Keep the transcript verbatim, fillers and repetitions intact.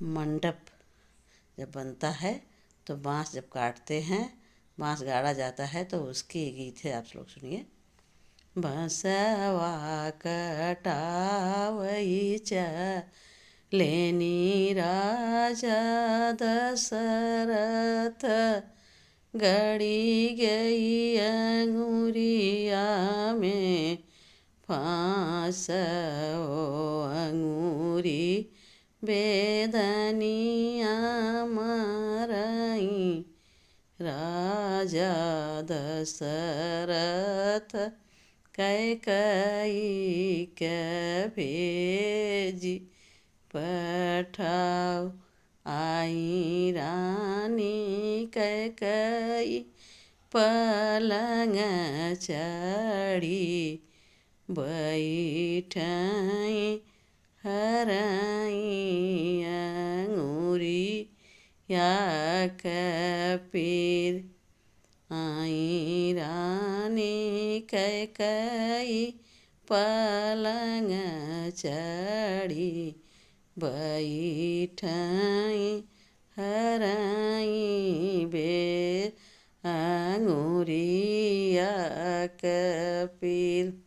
मंडप जब बनता है तो बांस जब काटते हैं, बांस गाड़ा जाता है, तो उसके गीत है, आप लोग सुनिए। बंसवा कटावई चलेनी राजा दशरथ, गड़ी गई अंगुरिया में फांस हो अंगुरी बेदनिया मरई। राजा दशरथ कैकई के भेजी पठाओ, आई रानी कैकई पलंग चढ़ी बैठई हरई अंगुरिया के पीर। आई रानी कैकई पलंग चढ़ी बैठई हरई बेर अंगुरिया के पीर।